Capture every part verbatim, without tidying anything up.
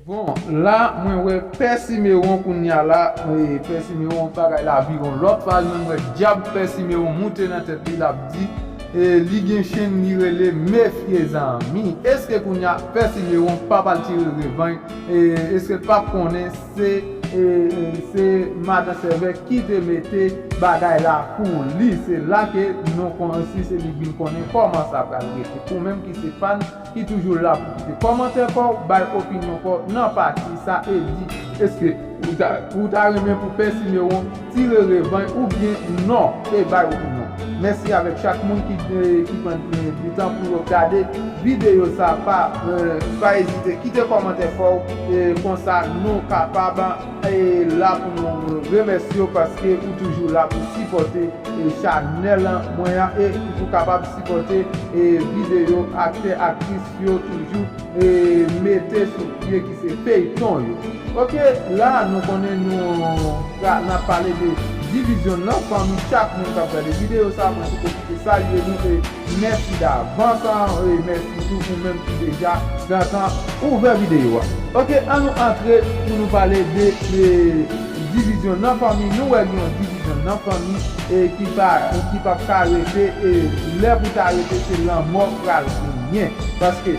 Bon, la, mwen wè Pè Simewon kounye a la, e, Pè Simewon, bagay la vire yon lòt paj, mwen wè dyab Pè Simewon moute nan tèt li, l ap di, e, li gen chenn li rele Mefye Zanmi. Èske kounye a Pè Simewon p ap al tire revanj? E, èske l p ap konnen se, e, e, se Madan Sèvè ki te mete bagay la pou li? Se la ke nou kon, si se li k vin konnen kòman sa pral rete. Ou menm ki se fan, ki toujou la pou kite kòmantè pa w, bay opinyon pa w nan pati sa e di, èske ou ta, ou ta renmen pou Pè Simewon tire revanj oubyen non, e bay opinyon. Mèsi avèk chak moun ki, eh, ki pran, eh, di tan pou yo gade videyo sa, pa, eh, pa ezite kite kòmantè pa w, eh, konsa nou kapab, eh, la pou nou remèsye w paske ou toujou la pou sipòte e chanèl mwen an e pou kapab sipòte e videyo aktè, aktris yo toujou e mete sou pye ki se feyton yo. Oke, la nou konnen nou pra-, n ap pale de divizyon nan fanmi. Chak moun k ap gade videyo sa, mwen tou pwofite salye nou e mèsi davans e mèsi tou ou menm ki deja gentan ouvè videyo a. Oke, an nou antre pou nou pale de, de divizyon nan fanmi. Nou wè gen yon divizyon nan fanmi e ki pa, ki p ap ka rete, e lè pou ta rete se lanmò pral genyen. Paske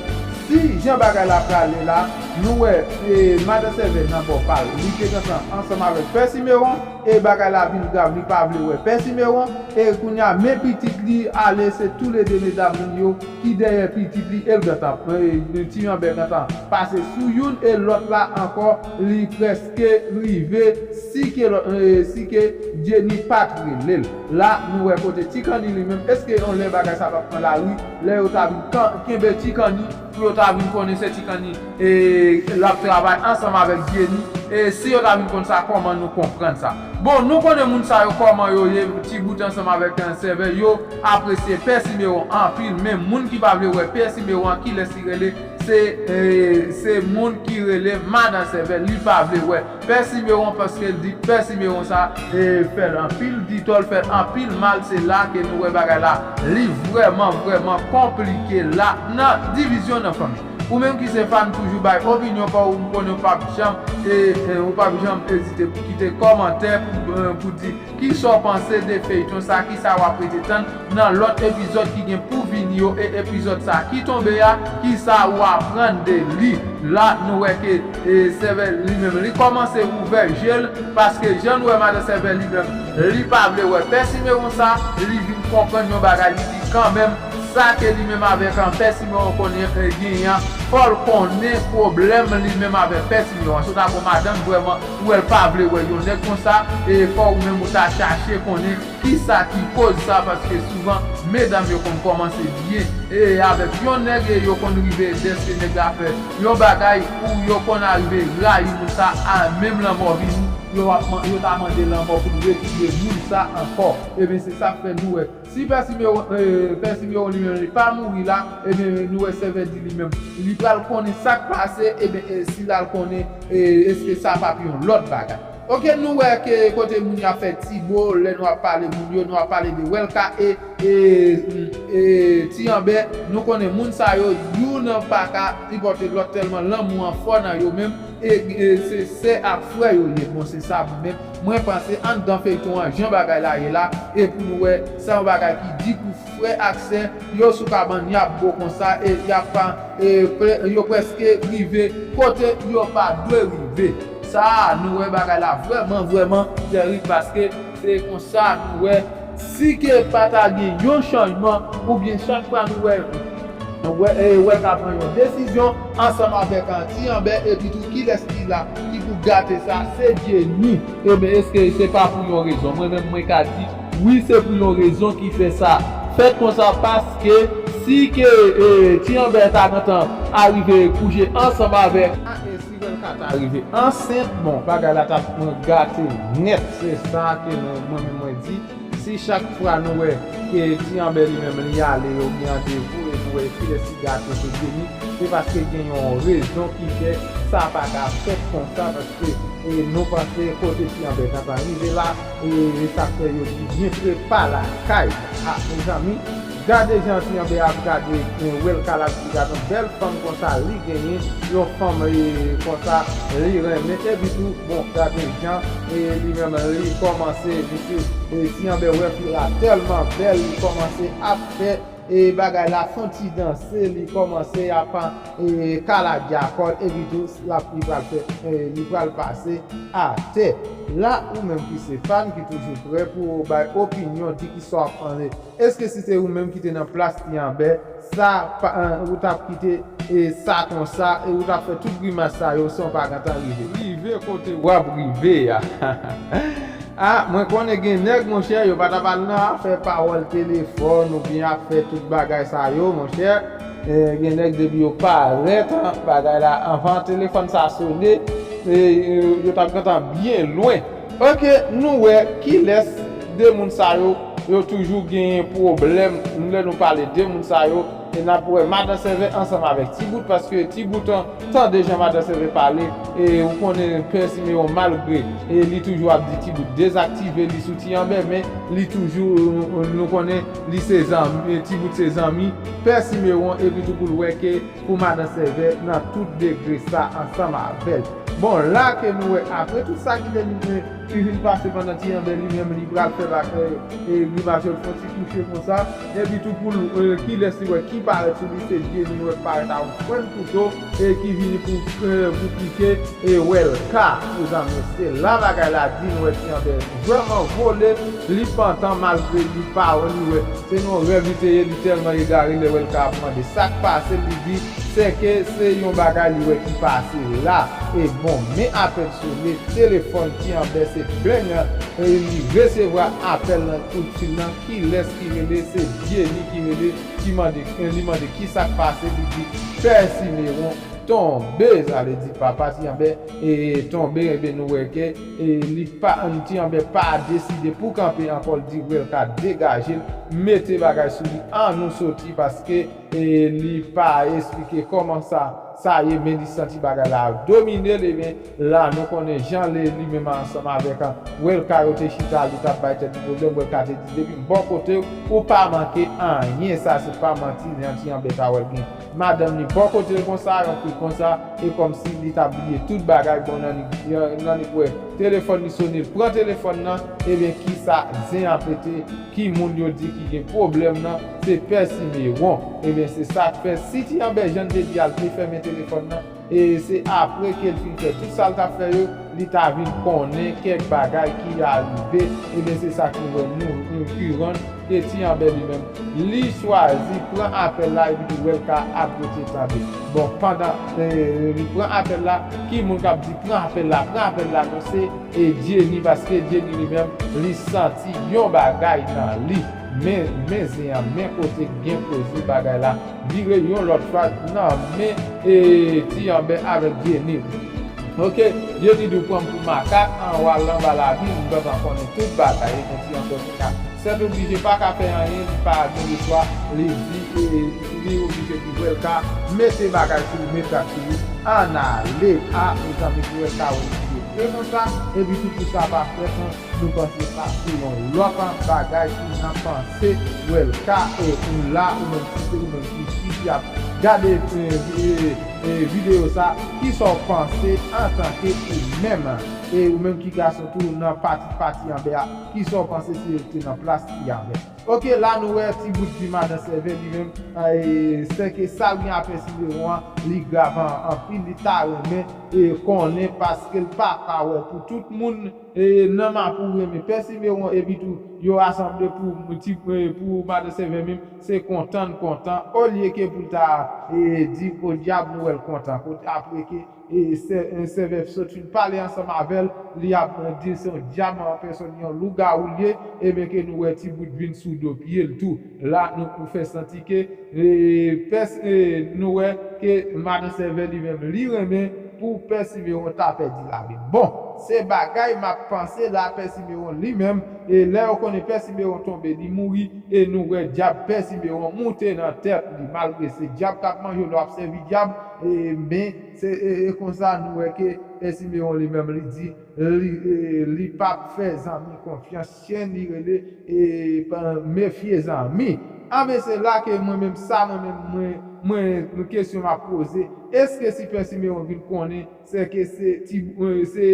si jan bagay la prale la, nou wè e Madan Sèvè nan bò pa l, li te gentan ansanm avèk Pè Simewon e bagay la vin grav, li pa vle wè Pè Simewon e kounye a men pitit li ale, se toulede medam li yo ki dèyè pitit li e l gentan, e, Ti Janbè gentan pase sou youn e lòt la ankò, li prèske rive si ke lòt, e, si ke Jenny pa t rele l. La, nou wè kote Ti Kanni li menm, èske yon lè bagay sa p ap pran lari, lè yo ta vin kan-, kenbe Ti Kanni, pou yo ta vin konnen se Ti Kanni, e, l ap travay ansanm avèk Jenny, e, si yo ta vin konn sa, kòman nou konprann sa? Bon, nou konnen moun sa yo kòman yo ye, ti bout ansanm avèk, e, Sèvè, yo apresye Pè Simewon anpil, men moun ki pa vle wè Pè Simewon an, kilès li rele? Se, e, se moun ki rele Madan Sèvè, li pa vle wè Pè Simewon paske l di Pè Simewon sa, e, fè l anpil ditò, l fè l anpil mal, se la ke nou wè bagay la, li vrèman, vrèman konplike la nan divizyon nan fanmi. Ou menm ki se fan, toujou bay opinyon pa w, m konnen w p ap janm, e, e, ou p ap janm ezite pou kite kòmantè pou, e, pou di kisa w panse de feyton sa, kisa w ap rete tann nan lòt epizòd ki gen pou vini yo, e epizòd sa ki tonbe a, kisa ou aprann de li? La, nou wè ke, e, Sèvè li menm, li kòmanse ouvè je l, paske jan nou wè Madan Sèvè li menm, li pa vle wè Pè Simewon sa, li vin konprann yon bagay, li di kanmenm, sa ke li menm avèk an Pè Simewon konnen, e, genyen an, fò l konnen pwoblèm li menm avèk Pè Simewon an. Si w ta gon madanm vrèman, ou wè l pa vle wè yon nèg konsa, e fò ou menm ou ta chache konnen kisa ki koz sa, paske souvan medam yo konn kòmanse byen e avèk yon nèg e yo konn rive dèske nèg la fè yon bagay ou yo konn arive rayi moun sa, a menm lanmò vini, yo ap man-, yo ta mande lanmò pou l retire moun sa ankò. Ebyen se sa k fè nou wè si Pè Simewon, e, Pè Simewon li menm li pa mouri la, ebyen nou wè Sèvè di li menm li pral konnen sa k pase, ebyen e, si l al konnen, e, èske sa p ap yon lòt bagay? Oke, nou wè ke kote moun yo ap fè ti bo, lè nou ap pale moun yo, nou ap pale de Wèlka e, e, e Ti Anbè, nou konnen moun sa yo, youn pa ka sipòte lòt tèlman lanmou an fò nan yo menm, e, e se sè ak frè yo ye. Bon, se sa mwen menm, mwen panse anndan feyton an, jan bagay la ye la, e pou nou wè, se yon bagay ki di pou frè ak sè, yo sou kabann, y ap bo konsa, e y ap pa, e, pre-, yo prèske rive kote yo pa dwe rive. Sa a, nou wè bagay la vrèman, vrèman tèrib, paske se konsa nou wè, si ke pa ta gen yon chanjman, oubyen chak fwa nou wè, wè, e, wè ka pran yon desizyon ansanm avèk, a, Ti Anbè, epi tou kilès ki la, ki pou gate sa, se Jenny. Ebyen, èske se pa pou yon rezon? Mwen menm, mwen ka di, wi, se pou yon rezon ki fè sa fèt konsa, paske si ke, e, Ti Anbè ta gentan arive kouche ansanm avèk, a, e, si Wèlka ta rive ansent, bon, bagay la t ap gate nèt. Se sa ke nou, mwen menm, mwen di. Si chak fwa nou wè ke Ti Anbè li menm li ale, yo gen randevou e nou wè kilès ki gate, se Jenny, se paske gen yon rezon ki fè sa pa ka fèt konsa, paske, e, nou panse kote Ti Anbè gentan rive la, e, e sa k fè yo di byen prepa lakay. A, mezanmi, Gade jan Ti Anbè ap gade, eh, Welka l ap di, gade yon bèl fanm konsa li genyen, yon fanm, eh, konsa li renmen. Epi tou, bon, gade jan, eh, li menm li kòmanse, misye, eh, Ti Anbè wè fi la tèlman bèl, li kòmanse ap fè, eh, bagay la fè yon ti danse, li kòmanse ap, eh, kaladya kò l, epi tou, l ap, li pral fè, eh, li pral pase atè. La, ou menm ki se fan, ki toujou prè pou w bay opinyon, di kisa w ap panse. Èske si se ou menm ki te nan plas Ti Anbè, sa pa, eh, ou t ap kite, eh, sa konsa, e ou t ap fè tout grimas sa yo san w pa gentan rive? Rive kote w ap rive a. Ah, mwen konnen gen nèg, monchè, yo pa t ap al nan afè pawòl telefòn oubyen ap fè tout bagay sa yo, monchè. Eh, gen nèg depi yo parèt, bagay la, anvan telefòn sa sone, eh, yo t ap gentan byen lwen. Ok, nou wè kilès de moun sa yo, yo toujou genyen pwoblèm. Lè nou pale de moun sa yo, e n ap wè Madan Sèvè ansanm avèk Ti Bout, paske Ti Bout an, tande jan Madan Sèvè pale, e ou konnen Pè Simeyon, malgre, e li toujou ap di Ti Bout dezaktive li sou Ti Anbè, men li toujou, nou, nou konnen li se zanmi, Ti Bout se zanmi Pè Simeyon, epi tou pou l wè ke pou Madan Sèvè nan tout degre sa ansanm avè l. Bon, la ke nou wè, apre tout sa ki te vin, ki vin pase pandan Ti Anbè li menm, li pral fè bagay, e grimas yo, l fè yon ti kouche konsa, epi tou pou l, e, kilès li wè ki parèt sou li, se Jenny nou wè parèt a yon frenn kouto, e ki vini pou, e, pou pike, e Welka, mezanmi, se la bagay la di, nou wè Ti Anbè vrèman vole, li pantan malgre li pa wè, li wè se nan yon rèv li te ye, li tèlman egare, lè Welka ap mande sa k pase, li di sèke se yon bagay li wè ki pase la. E bon, men apèl sone, telefòn Ti Anbè se blengan, e li resevwa apèl nan, kout fil nan, kilès ki rele, se Jenny ki rele, ki mande, li mande kisa k pase, li di Pè Simeyon tonbe, sa vle di papa Ti Anbè, e tonbe, ebyen nou wè ke, e li pa, Ti Anbè pa deside pou kanpe ankò, l di Welka degaje l, mete bagay sou li, ann nou soti, paske, e li pa esplike kòman sa, sa ye, men li santi bagay la ap domine l, ebyen la nou konnen jan li, li menm ansanm avèk, a, Welka yo te chita, li t ap bay tèt li pwoblèm, Welka te di depi m bò kote w, ou pa manke anyen, sa se pa manti, jan Ti Anbè ta wè l gen madanm li bò kote l konsa, yon kout konsa, e kòmsi li t ap bliye tout bagay. Bon, nan li, nan li kwè telefòn li sone, l pran telefòn nan, ebyen kisa zen an pete, ki moun yo di ki gen pwoblèm nan, se Pè Simeyon. Ebyen se sa k fè, si Ti Anbè jan l te di a, l te fèmen telefòn nan, e se apre ke l fin fè tout sa l t ap fè yo, li ta vin konnen kèk bagay ki arive, ebyen se sa ki wè nou, nou ki rann ke Ti Anbè li menm, li chwazi pran apèl la epi tou Welka ap rete tande. Bon, pandan, e, li pran apèl la, ki moun k ap di pran apèl la, pran apèl la, non, se, e, Jenny, paske Jenny li menm, li santi yon bagay nan li. Men, men zen an, men kote gen koze bagay la vire yon lòt fwa nan men, e, Ti Anbè avèk Jenny. Ok, Jenny di w pran m pou makak, an w al anba lavi, m gentan konnen tout bagay, ebyen Ti Anbè pa ka, sètoblije pa ka fè anyen, li pa gen lechwa, li di, e, li oblije di Welka mete bagay sou li, mete ak sou li, ann ale, a, mezanmi, pou Welka wè li vye konsa, epi tou pou sa pa fèt, nou panse sa se yon lòt bagay ki nan panse Welka, e ou la, ou menm si se ou menm ki, ki, ki ap gade, e, e, e, videyo sa, kisa w panse antanke ou menm, e ou menm ki gason tou nan pati, pati anbè a, kisa w panse si yo te nan plas Ti Anbè? Ok, la nou wè Ti Bout di Madan Sèvè li menm, e, sèke sa l gen a Pè Simeyon an, li grav an, anpil, li ta renmen, e, konnen paske l pa ka wè pou tout moun, e, nan Mapou renmen Pè Simeyon, epi tou yo rasanble pou ti, e, pou Madan Sèvè menm, se kontan l kontan, olye ke pou l ta, e, di podyab nou wè l kontan, kote apre ke, e, Sè, e, Sèvè sot fin pale ansanm avè l, li ap, e, di se yon dyab an pèsòn, yon lougawou l ye, ebyen ke nou wè Ti Bout vin sou do pye l tou. La nou pou fè santi ke, e, pès, e, nou wè ke Madan Sèvè li menm li renmen, pou Pè Simewon ta pèdi lavi. Bon, se bagay m ap panse la, Pè Simewon li menm, e lè yo konnen Pè Simewon tonbe, li mouri, e nou wè dyab Pè Simewon moute nan tèt li, malgre se dyab k ap manje w lè w ap sèvi dyab, e, men se e, e konsa nou wè ke Pè Simewon li menm li di, li, e, li p ap fè zanmi konfyans, chen li rele, e, pa, mefye zanmi. Anben se la ke mwen menm sa, mwen menm, mwen, mwen, kesyon m ap poze, èske si Pè Simewon vin konnen, se ke se ti, e, se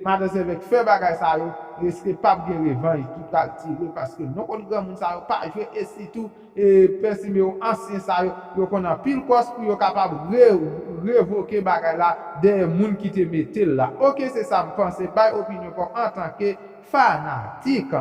madan sèvè k fè bagay sa yo, èske p ap gen revanj ki pral tire, paske nou konn granmoun sa yo pa jwe, e sitou, e, Pè Simewon ansyen sa yo, yo konn anpil kòs pou yo kapab re, revoke bagay la dèyè moun ki te mete l la. Oke, se sa m panse, bay opinyon pa w antanke fanatik.